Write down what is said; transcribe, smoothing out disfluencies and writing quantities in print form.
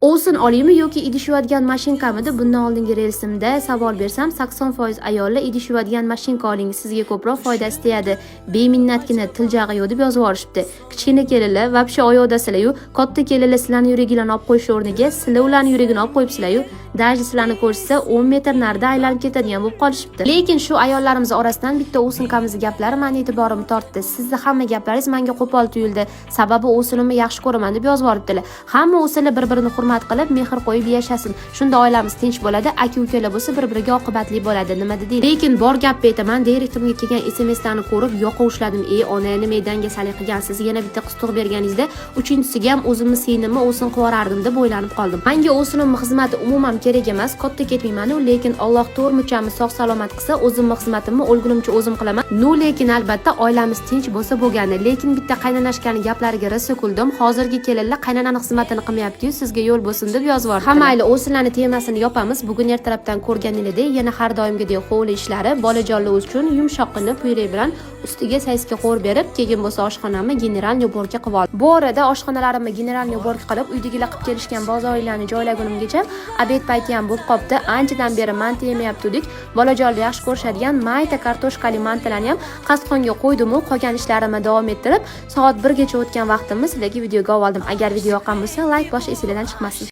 Ovsin oliymi yoki idish yuvadigan mashinkami deb bundan oldingi relsimda savol bersam, 80% ayollar "Idish yuvadigan mashinka oling, sizga ko'proq foydasi tegadi, beminnatgina, til jag'i yo'q", deb yozib yuborishibdi. Kichkina kelinlar, вообще oyoqdasizlar-yu, katta kelinlar sizlarni yuraginglarni olib qo'yish o'rniga sizlar ularni yuragini olib qo'yibsizlar-yu. Даже sizlarni ko'rishsa, 10 metr narida aylanib ketadigan bo'lib qolishibdi. Lekin shu ayollarimiz orasidan bitta ovsinkamizni gaplari mani e'tiborimni tortdi. "Sizni hamma gaplaringiz menga qo'pol tuyuldi, sababi ovsinimni yaxshi ko'raman", deb yozib yuboribdilar. Hamma ovsinlar bir birini hurmat qilib, mehr qo'yib yashasin, shunda oilamiz tinch bo'ladi. Aka ukalar bo'lsa, bir biriga oqibatli bo'ladi. Nima deding? Lekin bor gapni aytaman, direktimga kelgan SMSlarni ko'rib yoqa ushladim. "E ona, nima dangasalik qilgansiz? Yana bitta qiz tug'ib berganingizda uchinchisiga ham o'zimni singlimni ovsin qilib yuborardim", deb o'ylanib qoldim. Manga ovsinimni xizmati umuman kerak emas, katta ketmaymanu, lekin Alloh to'rt muchamni sog' salomat qilsa, o'zimni xizmatimni o'lgunimcha o'zim qilaman. Ну, lekin albatta oilamiz tinch bo'lsa bo'lgani. Lekin bitta qaynanashkani gaplariga rosa kuldim. "Hozirgi kelinlar qaynonani xizmatini qilmayaptiyu, sizga yo'l bo'lsin", deb yozib yubordi. Ha, mayli, ovsinlarni temasini yopamiz. Bugun ertalabdan ko'rganingizdek, yana har doimgidek hovli ishlari, bolajonlar uchun yumshoqqina pyure bilan ustiga сосиска qo'rib berib, keyin bo'lsa oshxonamni генеральный уборка qilib oldim. Bu orada oshxonalarimni генеральный уборка qilib, uydagilar qilib kelishgan bozorlarni joylagunimgacha обед payti ham bo'lib qolibdi. Anchadan beri manti yemayaptik. Bolajonlar yaxshi ko'rishadigan mayta kartoshkali mantilarni ham qasdxonga qo'ydimu, qolgan ishlarimni davom ettirib, soat 1gacha o'tgan vaqtimni sizlarga videoga oldim. Agar video yoqqan bo'lsa, layk bosish esinglardan chiqmasin.